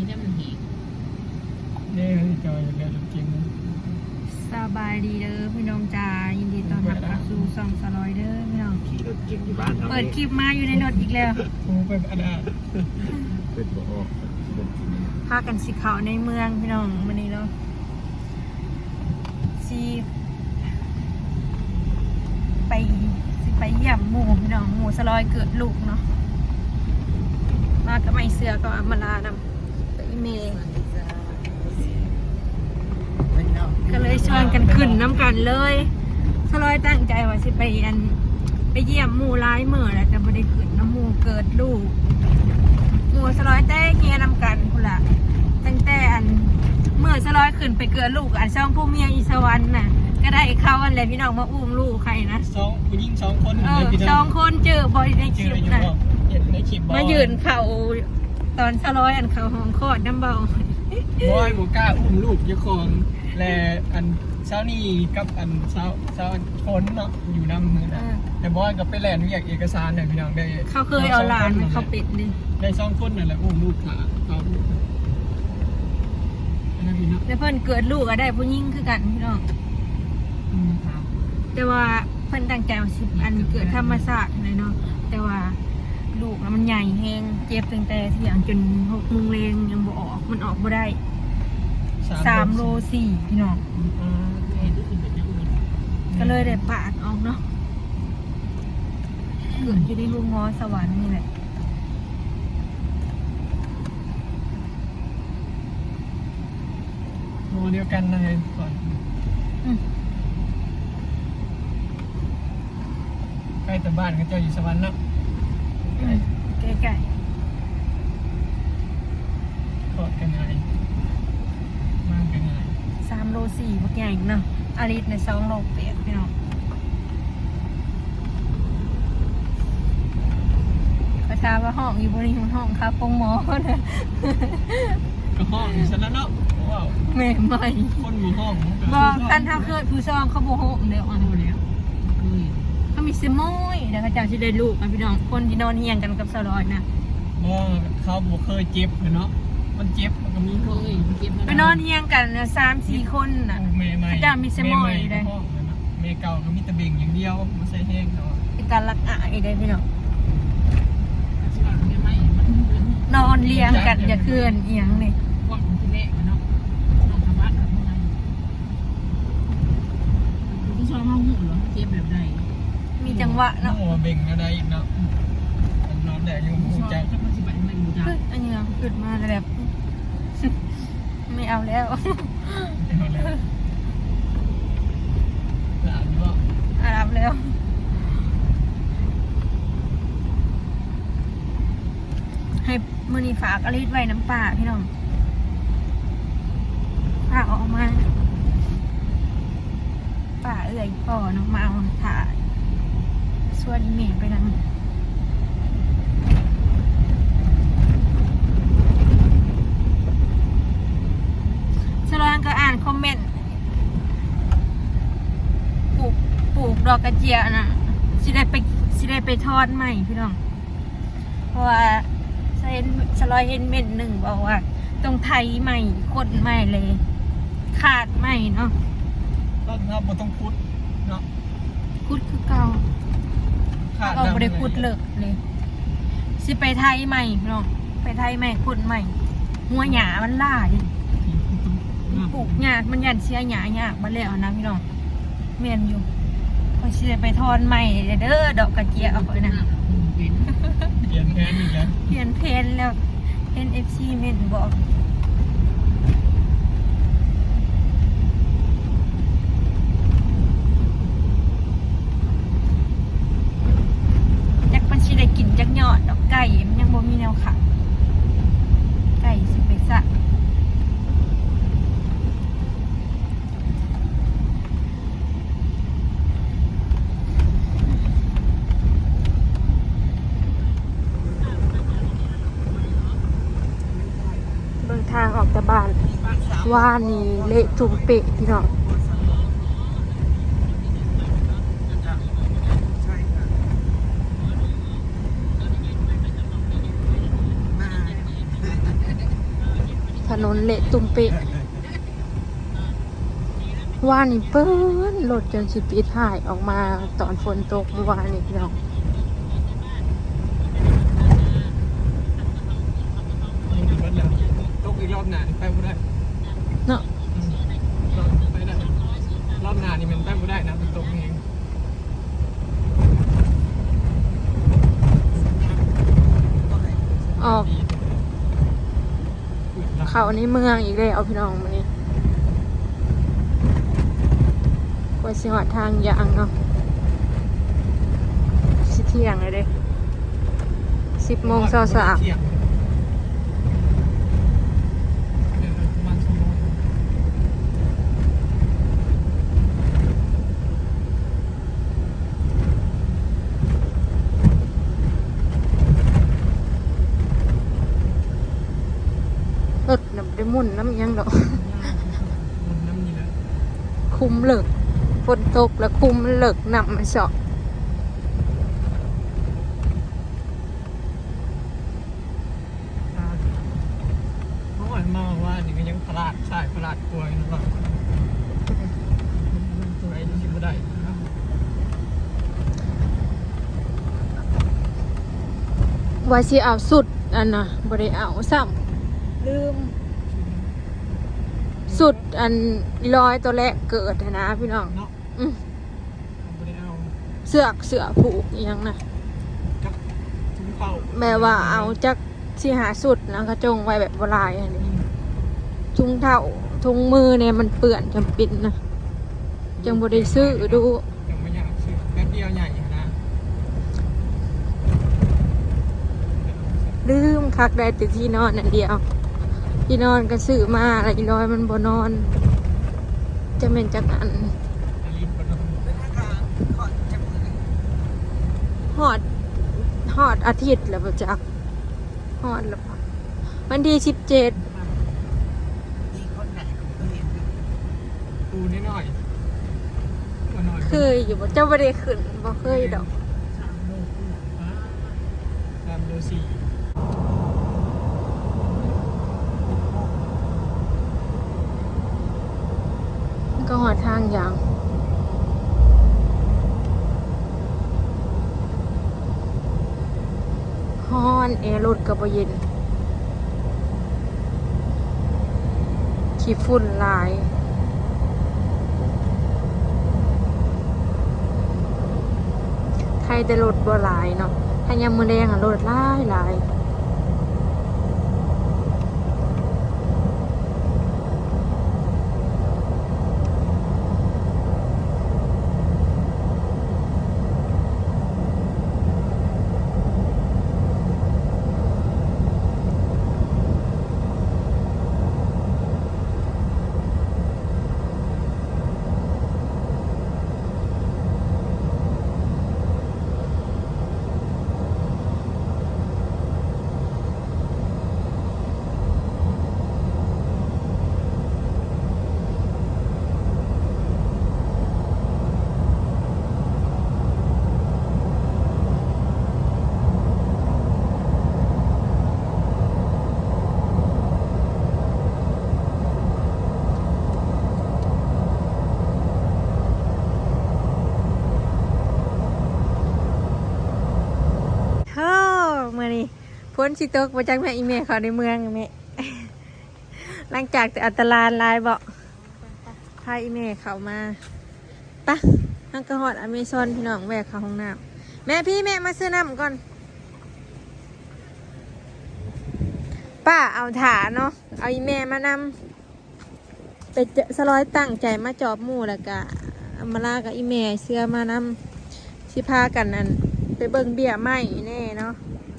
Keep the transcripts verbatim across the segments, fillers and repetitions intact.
เนี่ยมันแหง เนี่ยจอยอยากได้รถเก๋ง สบายดีเด้อพี่น้องจ้า ยินดีต้อนรับเข้าสู่ช่องสลอยเด้อพี่น้อง ขี่รถเก๋งอยู่บ้านเขา เปิดคลิปมาอยู่ในรถอีกแล้ว กูไปบ้านอ่ะ เป็นบ่ออก พากันสิเข้าในเมืองพี่น้องมื้อนี้เนาะ สิไป สิไปเยี่ยมหมู่พี่น้อง หมู่สลอยเกิดลูกเนาะ มากับไอ้เสือกับอำมาลานำ กับอีเมย์ ก็เลยชวนกันขึ้นนำกันเลย สลอยตั้งใจว่าสิไปอัน ไปเยี่ยมหมู่หลายมื้อแล้ว แต่บ่ได้ขึ้นนำหมู่เกิดลูก หมู่สลอยแต่เฮียนำกันพุ้นล่ะ ตั้งแต่อัน มื้อสลอยขึ้นไปเกิดลูก อันช่องผู้เมียอีสวรรค์น่ะ ก็ได้เขาอันแหละพี่น้องมาอุ้มลูกใครนะ สอง ผู้หญิงสองคน เออ เลยพี่น้อง สองคนเจอบ่อยในคลิปน่ะ เจออยู่บ่ เห็นในคลิปบ่ มายืนเขาตอนสลอยอันเขาห้องคลอดนำบ่ บอยบ่กล้าอุ้มลูกเจ้าของ และอันเช้านี้กับอันเช้า เช้าอันฝนเนาะ อยู่นำมื้อน่ะ เออ แต่บอยก็ไปแล่นเวียกเอกสารน่ะพี่น้อง ได้ เขาเคยเอาหลานมาเขาเป็นดิ ได้สองคนนั่นแหละ อุ้มลูกขาเขา อันนั้นพี่น้อง แล้วเพิ่นเกิดลูกก็ได้ผู้หญิงคือกันพี่น้อง อืม แต่ว่าเพิ่นตั้งใจว่าสิอันเกิดธรรมชาติหั้นแหละเนาะ แต่ว่าลูกน่ะมันใหญ่แฮง เจ็บตั้งแต่เที่ยงจนหกโมงแลงยังบ่ออก มันออกบ่ได้ สาม สามโลสี่พี่น้อง อืม ก็เลยได้ปาดออกเนาะ เกิดอยู่ในโรงหมอสวรรค์นี่แหละ หมอเดียวกันเลยก่อน อืม ใกล้แต่บ้านเขาเจ้าอยู่สวรรค์เนาะ อืม ใกล้ๆ คลอดก็ง่าย มากก็ง่าย สามโลสี่ บักใหญ่เนาะ อลิสในสองโลแปดพี่น้อง ก็ถามว่าห้องอยู่บ่นี่ ห้องคาปงหมอนะ ก็ห้องอยู่ซั่นล่ะเนาะ ว้าว แม่ใหม่ คนบ่ห้องมันก็ บ่ คือห้อง คันเฮาเกิดผู้ซองเขาบ่ห้องแล้วอัน เอาแล้ว เคย เขามีเซมอยแล้วเขาเจ้าสิได้ลูกอ่ะพี่น้อง คนที่นอนเฮียงกันกับสาวลอยนะ บ่ เขาบ่เคยเจ็บหั้นเนาะ มันเจ็บมันก็มี เคย เจ็บมา ไปนอนเฮียงกันนะ สามสี่คนน่ะ โอ้ แม่ใหม่ เขาเจ้ามีเซมอย แม่ใหม่ ได้ ก็ห้องนั่นน่ะ แม่เก่าก็มีแต่เบ่งอย่างเดียว บ่ใส่แฮงเขาอะ เป็นตาลักอายได้พี่น้อง นอนเรียงกันอย่าเคลื่อนเอียงนี่ พวกมันสิแลกกันเนาะ น้องทำบ้านกับพวกนั้น ผู้ซอยมาหูเหรอ เจ็บแบบใด มีจังหวะเนาะ โอ้ เบ่งแล้วได้อีกเนาะ นอนแดดยังบ่รู้จัก จักมันสิไปทางไหนบ่รู้จัก เฮ้ย อันนี้เนาะ ขึ้นมาแล้วแบบ ไม่เอาแล้ว เอาแล้ว หลับแล้ว อ่ะ หลับแล้ว ให้มื้อนี้ฝากอลิสไว้นำป้าพี่น้อง ฝากออกมา ป้าเอื้อยพ่อเนาะ มาเอาถ่าย ชวนอีเมย์ไปนำ สลอนก็อ่านคอมเมนต์ ปลูก ปลูกดอกกระเจียนะ สิได้ไป สิได้ไปถอนใหม่พี่น้อง เพราะว่าสลอยเห็น สลอยเห็นเม้นหนึ่งบอกว่า ต้องไถใหม่ ขนใหม่เลย คาดใหม่เนาะ ต้นเราบ่ต้องขุดเนาะ ขุดคือเก่า คาด เราบ่ได้ขุดเลิกเลย สิไปไถใหม่เนาะ ไปไถใหม่ ขนใหม่ หัวหญ้ามันหลาย ปลูกยาก มันย่านเสียหญ้ายากมาแล้วนะพี่น้อง แม่นอยู่ ข้อยสิได้ไปถอนใหม่เด้อ ดอกกระเจียข้อยนะ เปลี่ยนแผนอีกแล้ว เปลี่ยนแผนแล้ว เห็น เอฟซี เม้นบอก จักมันสิได้กินจักยอดดอก ไก่มันยังบ่มีแนวขัง ไก่สิไปซะ เบิ่งทางออกจากบ้าน ว่านี่เละจุงเปะพี่น้อง มา นนเละตุ้มเป๊ะ ว่านี่เปิ้นรถจนสิปิดท้ายออกมาตอนฝนตกเมื่อวานนี่พี่น้อง ตกอีกรอบหน้านี่ไปบ่ได้ เนาะ อืมรอบไปได้รอบหน้านี่มันไปบ่ได้นะมันตกเอง ออก เข้าในเมืองอีกแล้วพี่น้องมื้อนี้ กว่าสิฮอดทางยางเนาะ สิเที่ยงแล้วเด้ สิบโมงซาวสาม เที่ยงเออประมาณชั่วโมง รถน่ะบ่ได้หมุนนำหยังดอก มันน้ำนี่แหละ คุมเลิก ฝนตกแล้วคุมเลิก น้ำมันเซาะ เพราะว่ามาว่านี่ก็ยังพลาดสายพลาดกล้วยนะว่าไปที่สิบ่ได้นะ ว่าสิเอาสุดอันน่ะบ่ได้เอาซ้ำ ลืม สุดอันร้อยตัวแรกเกิดหั้นนะพี่น้อง เนาะ อืม บ่ได้เอา เสื้อ เสื้อผูกอีหยังนะ กับถุงเท้า แบบว่าเอาจักสี่ห้าสุดนะ กระจงไว้แบบบ่หลายอันนี้ ถุงเท้า ถุงมือเนี่ยมันเปื้อนจำเป็นนะ จังบ่ได้ซื้อดู จังบ่อยากซื้อแป๊บเดียวใหญ่นะ ลืมคักได้แต่ที่นอนอันเดียว ที่นอนก็ซื้อมาแล้วอีร้อยมันบ่นอน จะแม่นจักอัน อันนี้บ่ต้อง ฮอด ฮอดอาทิตย์แล้วบ่จัก ฮอดแล้วบ่ วันที่สิบเจ็ด ปูน้อยๆตัวน้อย เคยอยู่บ่ เจ้าบ่ได้ขึ้น บ่เคยดอก ตามดูสี่ มันก็ฮอดทางยาง ฮ้อน แอร์รถก็บ่เย็น ขี้ฝุ่นหลาย ไทยแต่รถบ่หลายเนาะ ถ้ายามมื้อแลงอะรถหลายหลาย เฮ้อ มื้อนี้ฝนสิตกบ่จักแม่ อีแม่เขาในเมืองแม่ หลังจากแต่อันตรายหลายบ่ พาอีแม่เขามา ปะ มันก็ฮอดอเมซอนพี่น้อง แวะเข้าห้องน้ำ แม่พี่แม่มาซื้อน้ำก่อน ป้าเอาถาเนาะ เอาอีแม่มานำ ไปเจอสลอยตั้งใจมาจอบหมู่แล้วกะมาลากับอีแม่เสื้อมานำ สิพากันนั่น ไปเบิ่งเบี้ยไม้แน่เนาะ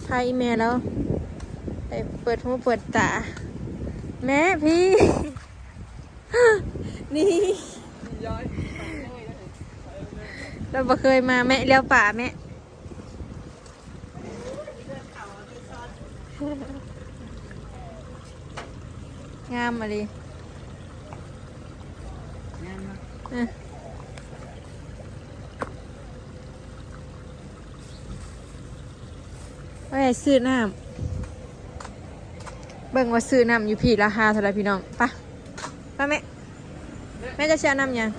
พาอีแม่แล้ว ไปเปิดหูเปิดตา แม่พี่ นี่ เราบ่เคยมาแม่เลี้ยวป่าแม่ งามอะลี งามเนาะ อ่ะ ไว้ซื้อน้ำ เบิ่งว่าซื้อน้ำอยู่พี้ราคาเท่าไหร่พี่น้อง ไป ไปแม่ แม่จะเชื่อน้ำหยัง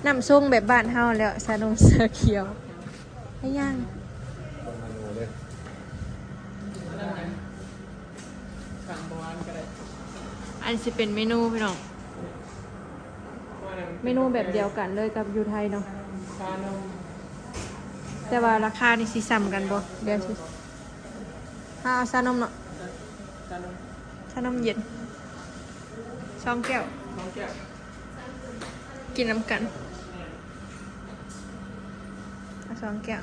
น้ำส้มแบบบ้านเฮาแล้ว ชานมเสือเขียว ให้ย่าง อันสิเป็นเมนูพี่น้อง เมนูแบบเดียวกันเลยกับอยู่ไทยเนาะ แต่ว่าราคานี่สิซ้ำกันบ่ เดี๋ยวสิ ถ้าเอาชานมเนาะ ชานมเย็น สองแก้ว กินน้ำกัน เอาสองแก้ว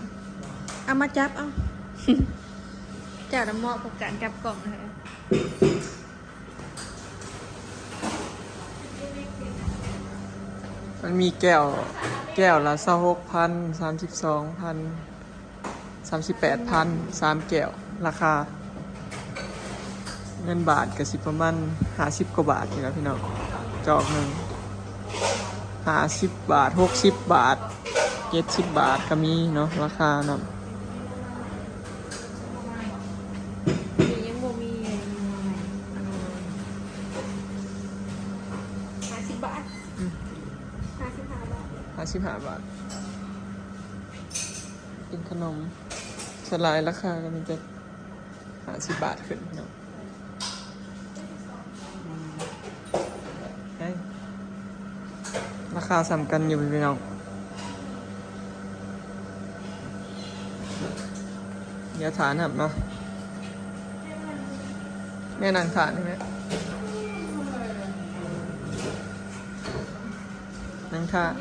เอามาจับ เอา จับน้ำเหมาะกับการจับกล่องนะคะ มันมีแก้ว แก้วละสิบหกพัน สามสิบสองพัน สามสิบแปดพัน สามแก้ว ราคา เงินบาทก็สิประมาณห้าสิบกว่าบาทนี่แหละพี่น้อง จอกหนึ่ง ห้าสิบบาท หกสิบบาท เจ็ดสิบบาทก็มีเนาะ ราคาเนาะ นี่ยังบ่มีเลยมีมาใหม่ห้าสิบบาท อืม ห้าสิบห้าบาท ห้าสิบห้าบาท กินขนม สลายราคาก็มีแต่ห้าสิบบาทขึ้นเนาะ เฮ้ย ราคาซ้ำกันอยู่พี่น้อง เดี๋ยวทานครับเนาะ แม่นั่งทานใช่ไหม นั่งทาน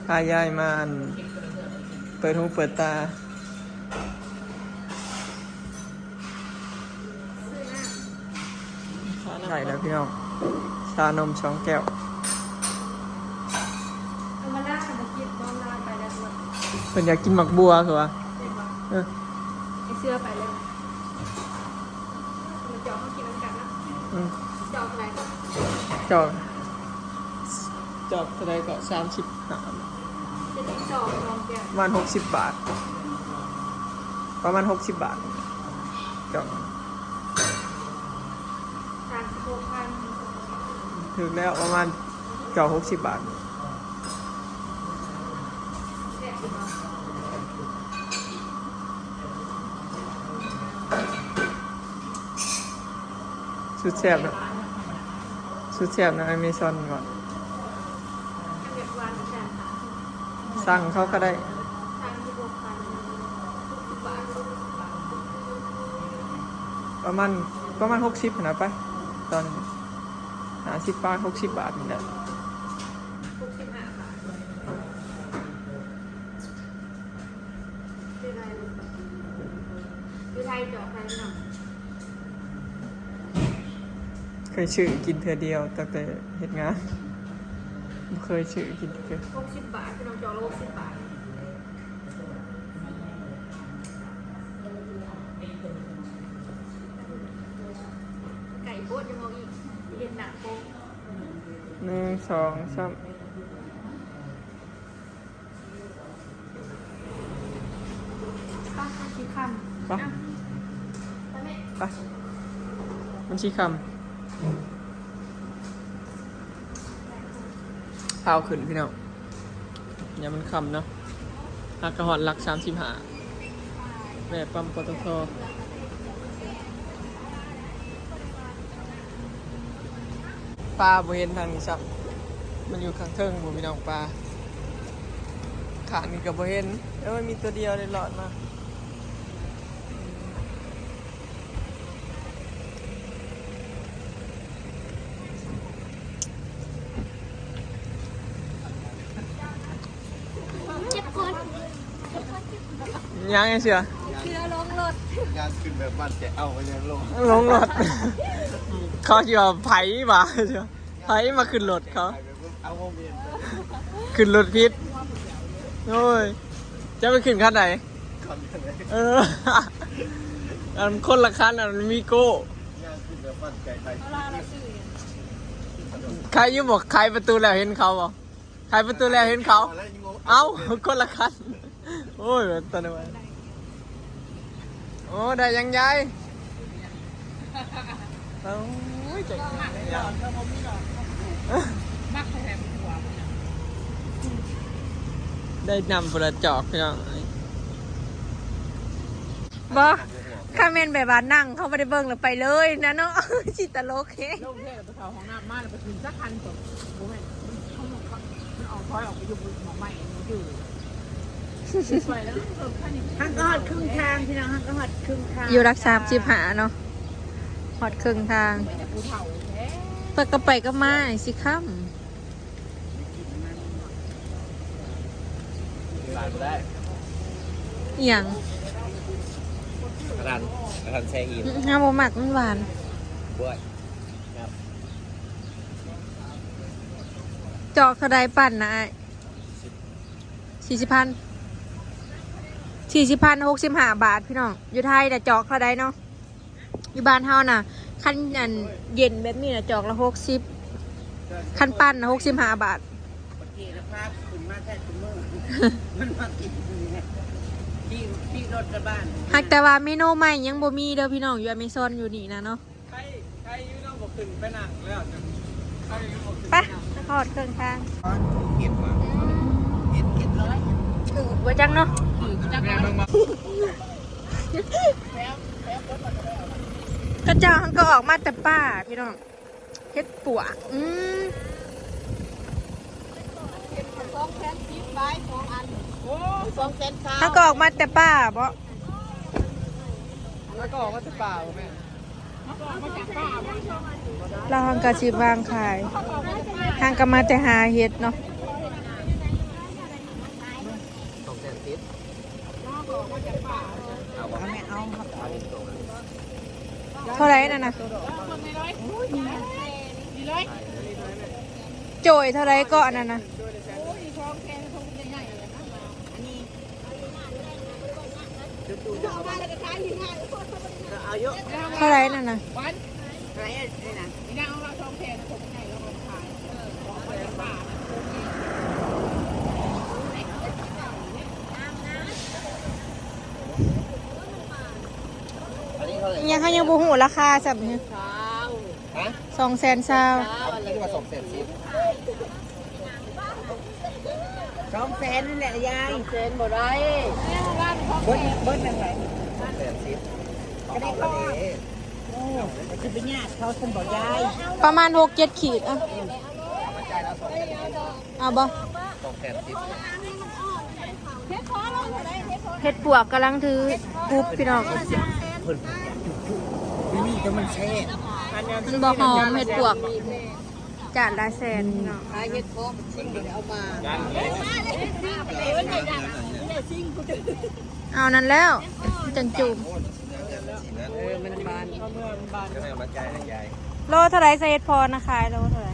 พายายมาอันเปิดหูเปิดตา ได้แล้วพี่น้อง ชานมสองแก้ว เอามาล่ามากินบ้องล่าไปแล้วหมด เพิ่นอยากกินหมากบัวคือวะ เห็นปะ เออ ไอเสื้อไปแล้วมาจอกมากินน้ำกันนะ อืม จอกอะไร จอก จอกเท่าไรก็สามสิบห้า จะได้จอกจอกแก้ว ประมาณหกสิบบาท ประมาณหกสิบบาท จอก สามสิบหกพัน ถึงแล้วประมาณจอกหกสิบบาท สุดแซ่บนะ สุดแซ่บนะอเมซอนก่อน เรียกว่าอาจารย์ค่ะ สั่งเขาก็ได้ สามสิบหกพัน ประมาณประมาณหกสิบนะไป ตอนห้าสิบบาทหกสิบบาทนี่แหละ หกสิบห้าบาทอยู่ไทยอยู่ไทยจอกไทยหน่อย เคยซื้อกินเทื่อเดียวตั้งแต่เฮ็ดงานบ่เคยซื้อกินเทื่อ หกสิบบาทพี่น้องจอกละหกสิบบาท ไก่โคตรยังเอาอีกเห็นหนังโป๊ะ หนึ่งสองสาม ป้าคิดคำ ไป อ่ะไปแม่ ไป มันสิค่ำ พาวขึ้นพี่น้อง อย่ามันค่ำเนาะ หากกะฮอดหลักสามสิบห้า แวะปั๊มปตท ปลาบ่เห็นทางนี้ซ้ำ มันอยู่ข้างเทิงบ่พี่น้องปลา ข้างนี้ก็บ่เห็น แล้วมันมีตัวเดียวเลยรอดมา เจ็บคน ยังไงเสือ เสื้อลงรถ งานขึ้นแบบบ้านแกะเอาไปยังลง ลงรถ เขาสิว่าไผมาเสือไผมาขึ้นรถเขา เอาห้องเรียน ขึ้นรถผิด โอ้ย จะไปขึ้นคันไหน ก่อนเลย เออ อันคนละคันอันมีโก้ งานขึ้นแบบบ้านแกะไป เวลาเราซื้อเนี่ย ไขอยู่บ่ ไขประตูแล้วเห็นเขาบ่ ไขประตูแล้วเห็นเขา เอ้า คนละคัน โอ้ย ตอนนี้ว่า โอ้ ได้ยังยาย โอ้ย เจ๋ง มักแถมหัว ได้นำพละจอกพี่น้อง บ่ คอมเมนต์แบบว่านั่งเขาไม่ได้เบิ่งแล้วไปเลยนะเนาะ ชิตลกเฮง ลงเทศแล้วไปเขาห้องน้ำมาแล้วไปถึงสักคันก่อนโอ้ยมันเขาหมดมันออกซอยออกไปอยู่หมองใหม่มันอยู่ไปแล้วเออคันนี้ ท่านก็ฮอดครึ่งทางพี่น้องท่านก็ฮอดครึ่งทาง อยู่หลักสามสิบห้าเนาะ ฮอดครึ่งทาง ไปแต่ภูเขาแท้ เปิดกระไปก็มาสิค่ำ ร้านบ่ได้ อีหยัง ร้านร้านแช่อิ่ม อืมห้ามบ่มักมันหวาน บวยครับ จอกเท่าใดปั่นนะอ้าย สี่สิบพัน สี่สิบพัน หกสิบห้าบาทพี่น้อง อยู่ไทยแต่จอกเท่าใดเนาะ อยู่บ้านเฮาน่ะ คันอันเย็นแบบนี้น่ะ จอกละหกสิบ คันปั่นน่ะ หกสิบห้าบาท โอเคแล้วภาพขึ้นมาแค่คุณเมื่อมันมากินที่ที่รถกระบะ หากแต่ว่าเมนูใหม่ยังบ่มีเด้อพี่น้อง อยู่อเมซอนอยู่นี่นะเนาะ ใครใครยืนเอาบอกขึ้นไปนั่งแล้วจ้ะใครยืนบอกขึ้น ไปฮอดเครื่องทาง เห็ดมาเห็ดเห็ดร้อย อืดว่าจังเนาะ จัง แม่ เล มึ ย งมา ก็เจ้าหันก็ออกมาแต่ป่าพี่น้อง เฮ็ดปวก อืม สองแสนสิบใบสองอัน โอ้สองแสนสาม หันก็ออกมาแต่ป่าบ่ แล้วก็ออกมาจากป่าบ่แม่ เราหันกะสิวางขายหันก็มาแต่หาเฮ็ดเนาะ สองแสนสิบ เอาไม่เอาครับ เท่าไหร่นั่นน่ะ โจยเท่าไหร่ก็อันนั้นน่ะ เอาเยอะ เท่าไหร่นั่นน่ะ อะไรนี่นะ อันนี้เท่าไหร่ ยังเขายังบ่ฮู้ราคาซ้ำนี่ ฮะ สองแสนซาว เอาที่ว่าสองแสนสิบ สองแสนนั่นแหละยาย เซนบ่ได้ เบิ้ลเบิ้ลยังไง สองแสนสิบ ก็ได้ก็โอ้มันจะไปยากเขาคนบอกยาย ประมาณหกเจ็ดขีดอ่ะ เอาบ่ สองแสนสิบ เฮ็ดปวกกำลังถือกุ๊บพี่น้อง นี่นี่จะมันแซ่บ มันบ่หอมเฮ็ดปวก จานละแสนพี่น้อง ขายเห็ดเพาะมันชิมเดี๋ยวเอามา เอานั่นแล้วจังจุ่ม เออมันบาน จะให้เอามาจ่ายให้ยาย โลเท่าไหร่ใส่เห็ดเพาะนะขายโลเท่าไหร่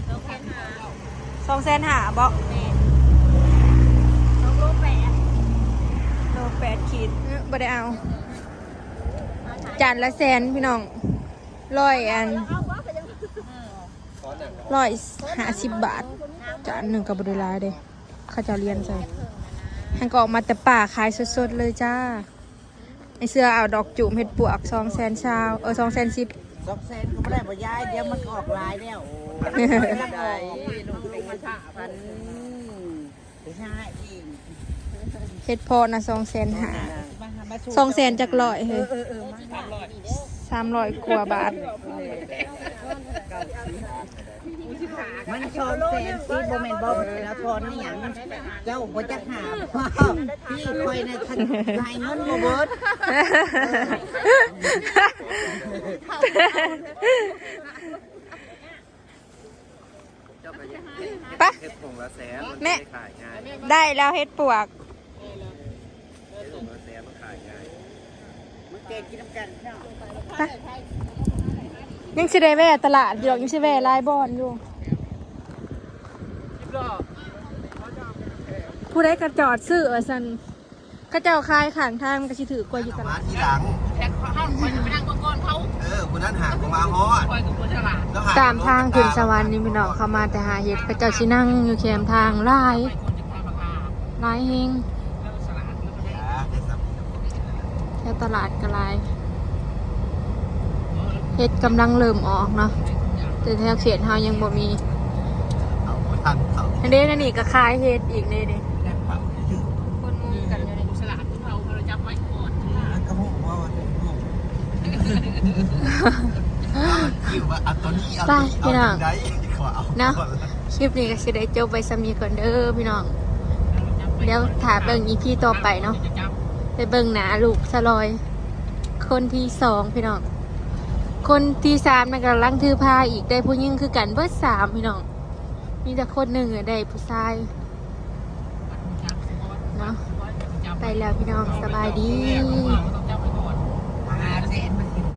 สองแสนห้าบ่โลแปดขีดเอ้อบ่ได้เอา จานละแสนพี่น้องร้อยอัน ขอหนัง ร้อยห้าสิบบาท จานหนึ่งก็บ่ได้หลายเด้ เขาเจ้าเรียนใส่หันก็ออกมาแต่ป่าขายสดๆเลยจ้า ไอเสื้อเอาดอกจูมเห็ดปวกสองแสนซาว เออสองแสนสิบ สองแสนก็ไม่ได้บอกยายเดี๋ยวมันออกหลายแล้ว ได้ลูก ไปห้าเอง เห็ดเพาะนะสองแสนห้า มาหามาสู่ สองแสนจักร้อย เอ เฮ้ อย เออเออมา สามร้อยกว่าบาท มันสองแสนสิบบ่แม่นบ่แล้วทอนนี่หยังเจ้าบ่จักหาพี่คอยนะท่านให้เงินบ่เบิด เจ้าก็ยัง ไป เห็ดผงละแสน แม่ ขายง่าย ได้แล้วเห็ดปวก เห็ดผงละแสนมันขายง่าย มันแกงกินน้ำกันเนาะ ไปยังสิได้แว่ตลาดอยู่ดอกยังสิแว่หลายบ่อนอยู่ ผู้ใดกระจอดซื้อว่าซั่น เขาเจ้าขายข้างทางมันก็สิถือกว่าอยู่ตลาด มาทีหลัง แต่เขาเขาไปจะไปนั่งเบื้องก้นเขา เออคนนั้นหางก็มาฮอด คอยกับคนฉลาด แล้วหา ตามทางขึ้นสวรรค์นี่พี่น้อง เขามาแต่หาเห็ด เขาเจ้าสินั่งอยู่แคมทางหลาย ไปคนจะพามาพา หลายแฮง แล้วฉลาดแล้วก็ได้ อ่าได้สับ แถวตลาดก็หลาย เห็ดกำลังเริ่มออกเนาะ แต่แถวเขตเฮายังบ่มี เอาบ่ทันเขา อันนี้อันนี้ก็ขายเห็ดอีกนี่นี่ แบบ คนมุงกันอยู่นี่ ฉลาดที่เขาเขาจับไว้ก่อน ก็พูดว่ามันเป็นรูปคิวว่าเอาตัวนี้เอา ไป ตัวนี้ พี่น้อง เอาได้ขอเอา เนาะ ก่อนละ คลิปนี้ก็สิได้จบไปส่ำนี้ก่อนเด้อพี่น้อง เดี๋ยวถ้าเบิ่ง อีพี ต่อไปเนาะ จะจับ ไปเบิ่งหน้าลูกสลอย คนที่สองพี่น้อง คนที่สามนั่นกำลังถือพาอีก ได้ผู้หญิงคือกันเบิดสามพี่น้อง มีแต่คนหนึ่งอะได้ผู้ชายเนาะ ไปแล้วพี่น้อง สบายดี